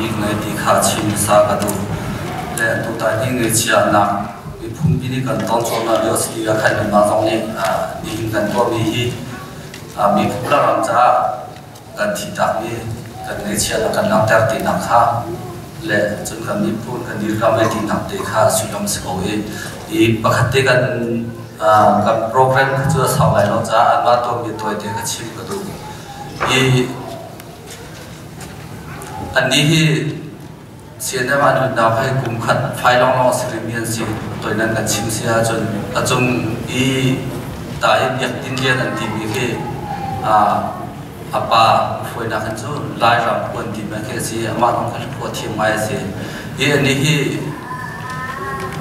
bik ngei ti kha chim hmasa ka duh. Le tutan hi ngaihchiatnak miphunpi nih kan ton cuahmah lio a si tikah khan kanmah zong nih nihin kan tuahmi hi miphun le ram caah kan thihtakmi kan ngaihchiatnak kan langhter tinak kha le cun kan miphun kan dirkamh le tinak te kha sullam a si ko i i pakhat te kan kan program cu a sau lai lo caah anmah tuahmi tawite kha chim ka duh. I annih hi CNF an nunnak hi kum khat fai lawnglawng a si rihmi an si. Toinan kan chim si ahcun a cung i ta i Biak Tin Lian an timi khi a pa hruainak hin cu Lairam puan timi khi a si. Amah zong khi khua thiam ngai a si. Hi anih hi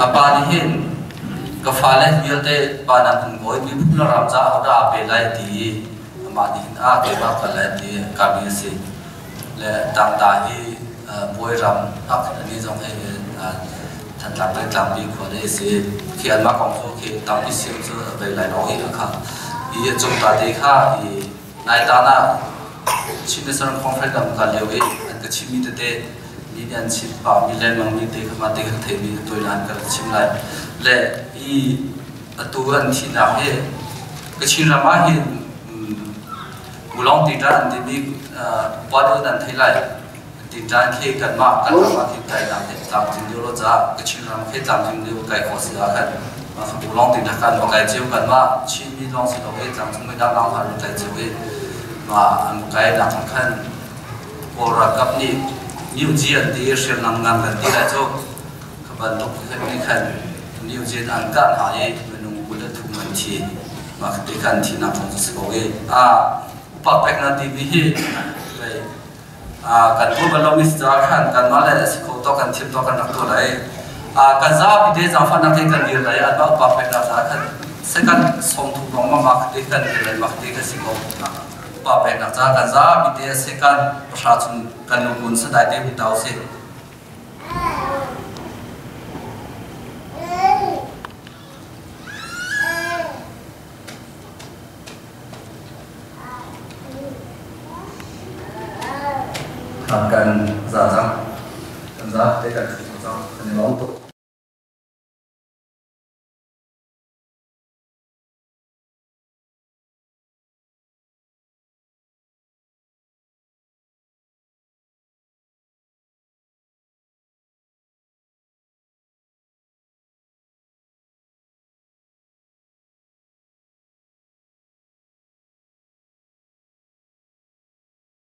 a pa nih hin ka fale vialte pa nan hung kawi miphun le ram caah hodah aa pe lai ti i amah nih hin a keimah kal lai ti kami a si. Le tangta hi Bawiram ani zong hi Thantlang le Tlangpi khua le a si. Khi anmah kong cu khi tampi sim cu a bei lai lo hi kha. I a cung ta te kha i nai tan ah Chin National Conference lam kal lio i an ka chimmi tete mi nih an chim pah mi lengmang mi te kha mah te kha theimi tuai lan ka chim lai. Le i atu an thihnak hi Kachin ram ah hin Mulong ṭiṭan an timi khua deuh nan thei lai. Ṭiṭan khi kanmah kan ram ah khin kainak hi tlamtling deuh lo caah Kachin ram khi tlamtling deuh kai khawh si ah khan Mulong ṭiṭan kan va kai cio kanmah Chinmi lawng si lo i tlangcung mi dang dang hna kai cio i mah an kainak ah khan Kawl ralkap nih Myuji an ti i hriamnam ngan kan ti lai cu kha bantuk nih khan Myuji an kah hna i minung 23 an thi. Mah ti khan thihnak zong cu si ko i a upa pek na timi hi kan tuah bal lomi si caah khan kanmah le a si kho tawk kan thiam tawk kan rak tuah lai. Kan zapi te zaangfahnak te kan dir lai anmah upa peknak caah khan second 30 lawng mah te kan dir lai mah te kha si ko. Upa peknak caah kan zapi te second 10 chung kan lungkun sadai te hun tau si. Kan za cang. Kan za te kan thu cang. Kan i lawm tuk.